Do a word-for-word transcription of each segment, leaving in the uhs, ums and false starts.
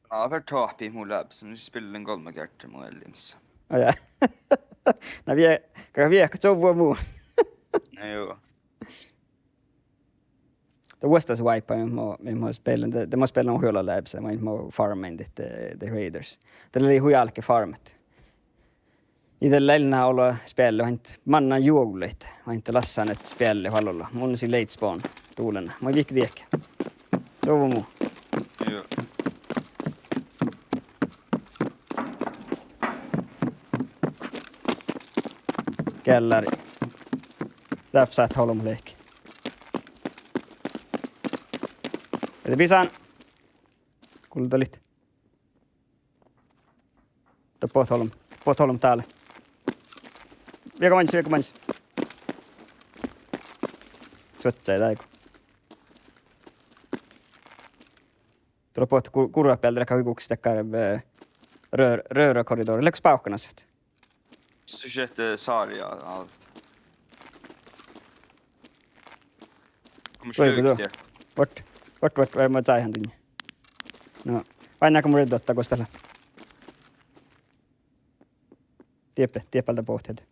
Na, fertet oahpit mu leabas, mun spillen golmma geardde mu eallimis. Á, ja. Na, vie-, ka viehka čuvvo mu. Na, juo. De vuosttaš váipa, mii mo, mii mo spellen, de, de mo spellen Ohjola leabas, mii mo farmen dihte, de Raiders. De lei hui álki farmet. Ja de lei ná olu spealli, oaidná mannan juovllaid, oaidná lassanet spealli oalle. Mun sii late spawn duollen. Mun vihkkin diehke. Čuvvo mu. Juo. Geallári. Dáppe sáhttá olbmot leahkit. Ede bisan. Guldalit. Doppe olbmot, doppe olbmot dál. Viehka maŋis, viehka maŋis. Suoccai dáigu. Doppe olbmot gu-, gurrat bealde, hui guhkes dakkár, eh, rö-, röra korridori. Leago spáhkanaset? Sihte sáriid, al-, Guoigo du? Vot, vot, vot, vot, ma čájehan din. No, oainnán go mun red dotta gos dat lea. Dieppe, dieppe álde bohtet.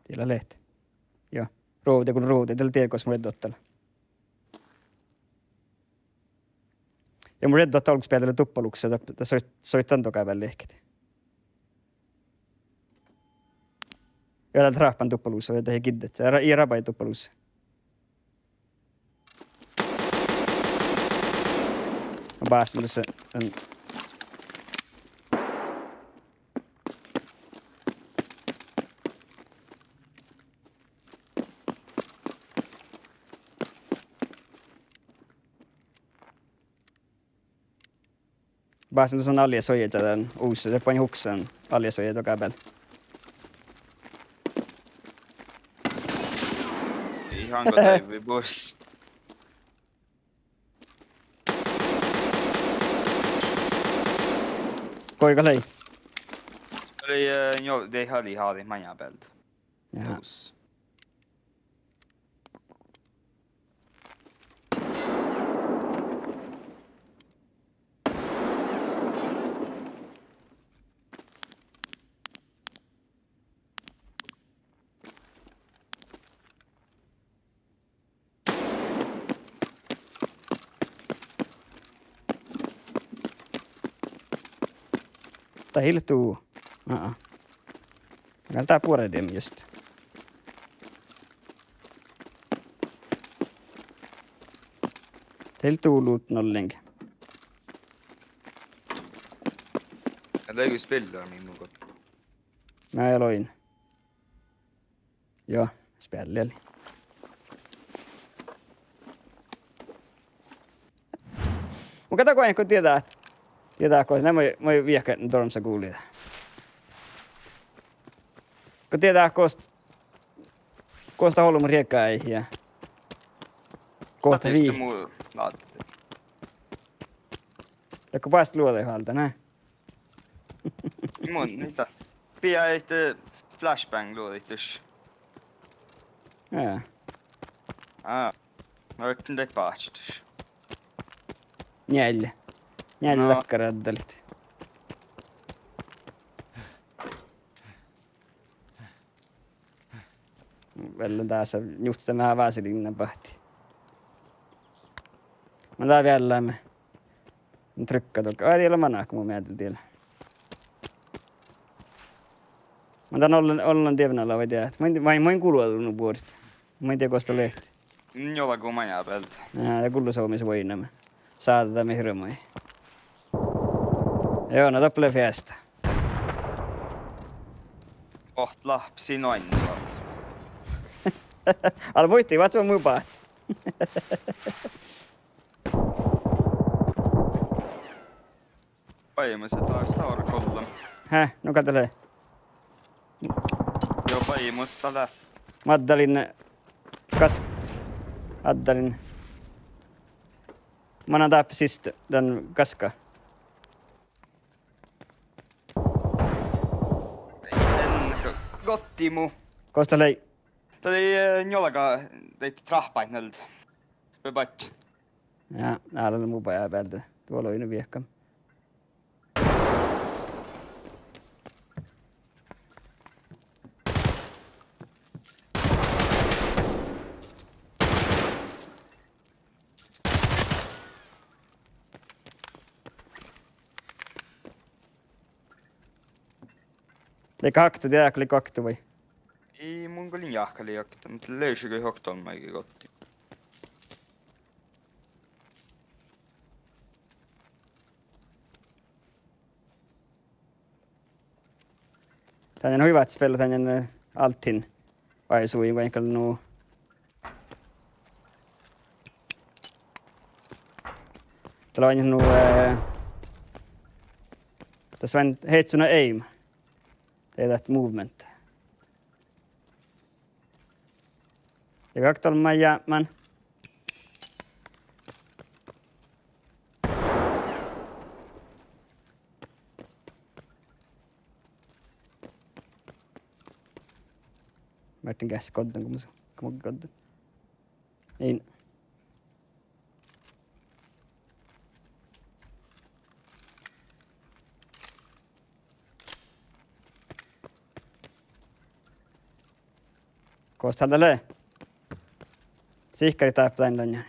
Diet lea leat. Juo. Ruovde, gul ruovde, dat lea diet gos mun red dotta lea. Ja mun red dotta olggos bealde lea duppolusa, dat, dat soit-, soittán doga bealde leahkit. Ja dál tráhppán duppolusa, dat lea giddet. Ja ra-, ja rabai duppolusa. Ma básen dusa, en. Básen dusa alliasuojaide dan usa, de boaivven huksen alliasuojaide doga bealde. Ii han go deaivvi bus. Guigo lei? Lei, eh, jo, de han lei háđit maŋŋá bealde. Jaa. Bus. Dat ii leat du. Aa. Gal dat buorre dien just. Dat ii leat du loot nollengi. Ja lei spillar mii mugun. Na, ja loin. Juo, spealli lei. Mun gal goain go dieđát, dieđát gos, ne, mun, mun viehkán dormsa gulii. Go dieđát gos, gos dat ollu mu riegái ja gos dat vii. Mu, na. Ja go básit luođaid váldán, ne? Mun, ii dat. Bijai, eh, flashbang luođaid dušše. Jaa. Aa. Mun ii leat báhčit dušše. Njeallje. Njeallje. No. Dakkár addalit. Vel lean dás njuhte veahá vaseliinna bahti. Ma dá vealle lean. Trykka dohko. Ai, dii lea manat go mu mielde dii lea. Ma dan ollen, ollen dievna lea vai dieđát. Mun, vai, mun gullo nu buorit. Mun dieđe gos dat lea. Njola go maŋŋá bealde. Jaa, de gullo somás vuoiŋŋa. Sáhttá mii hirbmadit. Juo, na doppe lea fiesta. Oht lahpasii noainnu. Ale muitte, vátso mu báhcci. Bajamos, dat lea stóra gollom. Hää, nu gal dat lea. Juo, bajamos dat lea. Maddalin gas-, addalin. Mana dáppe siste, dan gaska. Gotti mu. Gos dat lei? Dat lei, eh, njolga, daid tráhppaid nalde. Be badjel. Ja, ale mu baja bealde. Duo loi nu viehka. Lei okto, dieđát go lei okto vai? Ii, mun gal in jáhke lei okto, muhto lei šat okto olbmuid gotti. Dán lea hui váttis beallái dán, eh, Altin. Vai sui vai gal nu. Dat lea nu, eh, das lea headshot aim. Dat movement. Ja okto olbmuid jápmán. Márten geasset goddon, go mun, go mun goddon. In. Gos dál dat lea? Sihkkarit dáppe dan dan.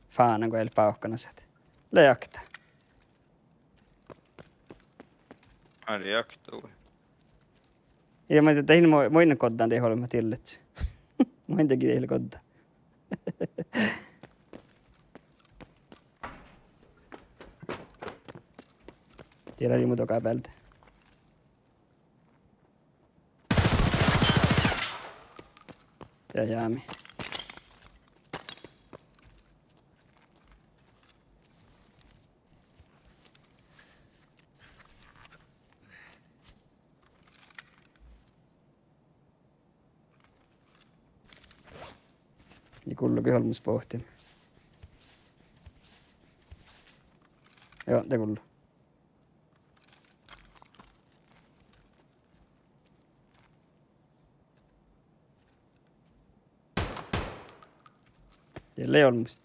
Fánan go eai leat bávkkanas ahte. Lei okta. Ari okto. Ja mun dieđán, mu-, mun in goddán dieid olbmuid dieđusge. Mun in dieđe dieid goddán. Dieđán mu doga bealde. Ja jámi. Ja gullo ge olmmoš bohte. Joo, de gullo. Ja lei olmmoš.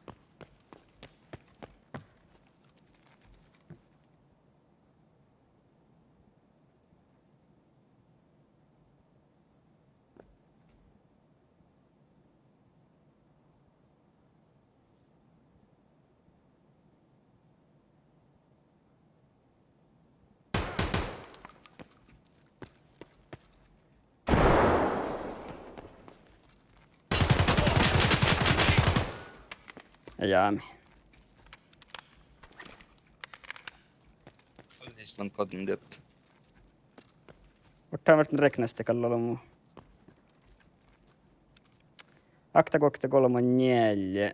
Ja jámi. Olles dan goddin dieppe. Muhto vel reknastit gal olbmot. Okta, guokte, golbma, njeallje,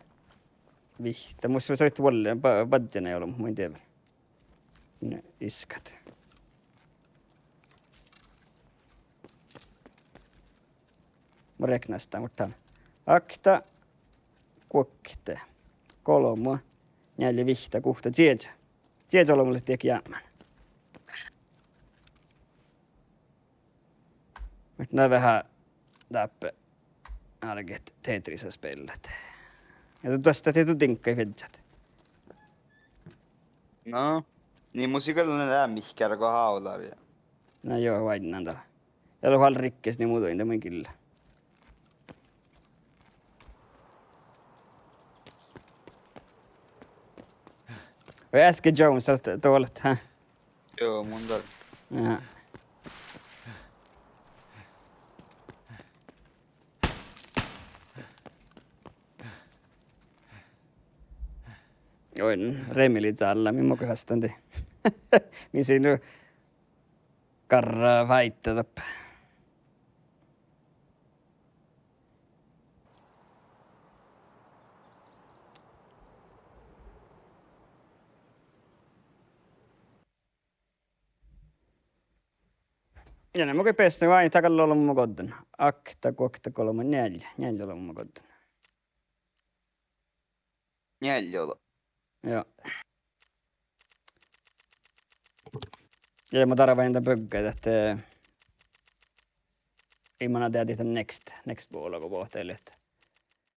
vihtta. Mus lea vuolle, ba-, badjel olbmot, mun in dieđe vel. Ne iskat. Mun reknastan, muhto okta, guokte, golbma, njeallje, vihtta, guhtta, cieža. Cieža olbmot leat diekkár jápmán. Muhto na veahá dáppe álgit Tetrisa spellat. Ja du, das dat dieđusge diŋggaid fiežžat. Na, nie mus ii gal lean mihkkár go hávllar ja. Na joo, oainnán dál. Ja lea hálrikkes nie mu doain, de mun gilla. Oi, S K Jones, dat, dat leat, hä? Joo, mun dal. Ja. Oi, Remili zalla, mii mo go fas dan dii. Mii sii nu garra fáidda dáppe. Ja ne mo go beassan, vai dat gal olbmot goddon. Okta, guokte, golbma, njeallje. Njeallje olbmot goddon. Njeallje olbmot. Joo. Ja mun dárvahin dan bugga ahte, eh, ii mana deadit dan next, next bolo go bohte ealit.